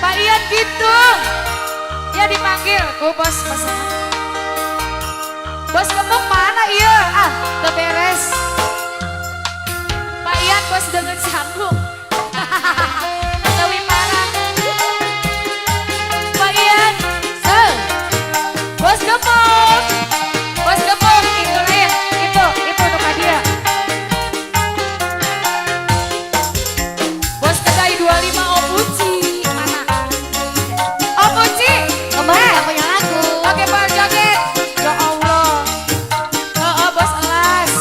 Pak Ian gitu. Ya dipanggil ku bos pasangan. Bos gemuk mana iya? Ah, teu beres. Pak Ian bos dengan sambung. Leuwih parah. Pak Ian, se. Bos gemuk. Bos gemuk itu lain. Itu nu ka dia. Bos kedai 25 Opuci mana? Opuci. Kembali Eh, nggak punya lagu. Oke, Pak joget. Ya Allah. Oh, oh, bos elas.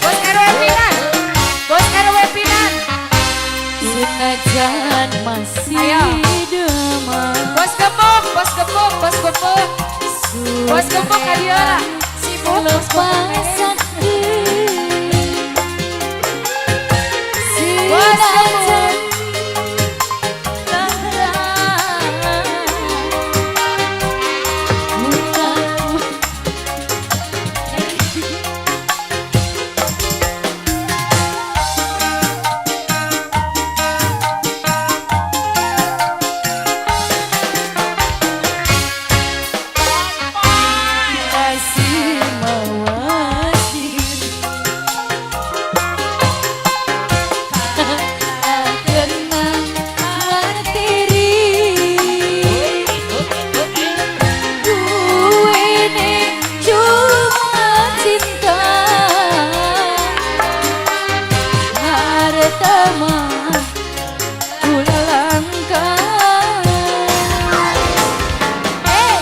Bos RW Pinan. Bos RW Pinan. Senajan masih Ayo. Demam. Bos gemuk, bos gemuk, bos gemuk. Bos gemuk ka dieu lah. Sibuk bos gemuk. Lepasan. Bos gemuk. Kasih mawas diri. Kena materi. Duwene cuma cinta. Harta mah kula langka. Hey!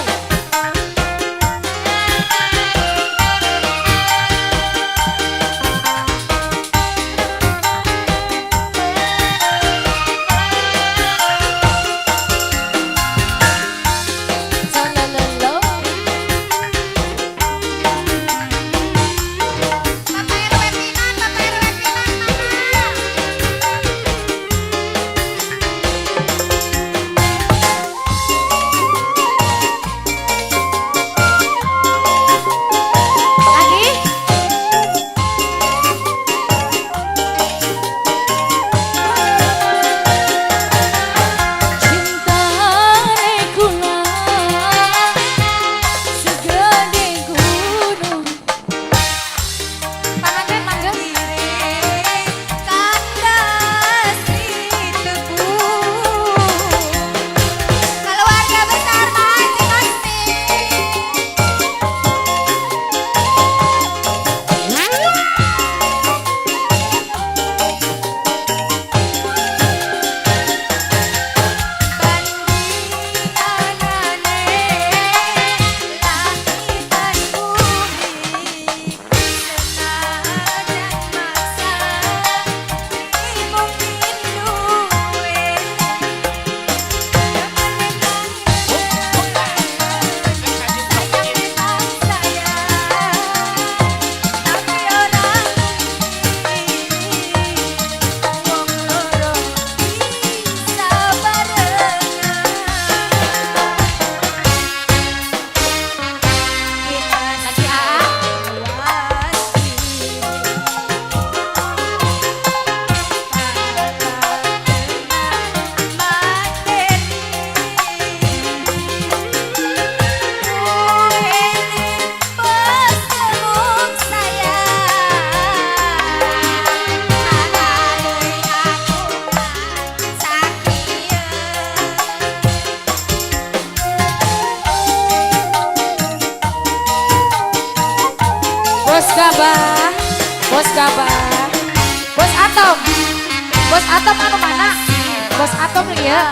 Salalalo. Bapak RW Pinan, Bapak RW Pinan mana? Lagi? Cintane kula segede gunung. Panganten mangga. Keluarga besar Haji Kasmi. Bandinganane langit dan bumi, senajan maksa mungkin duwe. Sayang memang sayang, tapi ora mungkin wong loro bisa barengan. Lagi ah. Bos Gabah, Bos Gabah, Bos Atom, Bos Atom anu mana? Bos Atom nu ieu,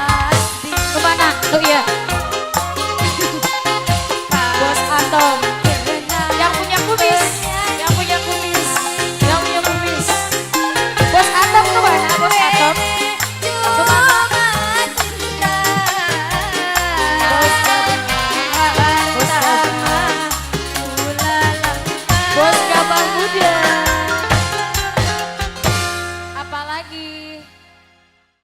nu mana? Nu ieu.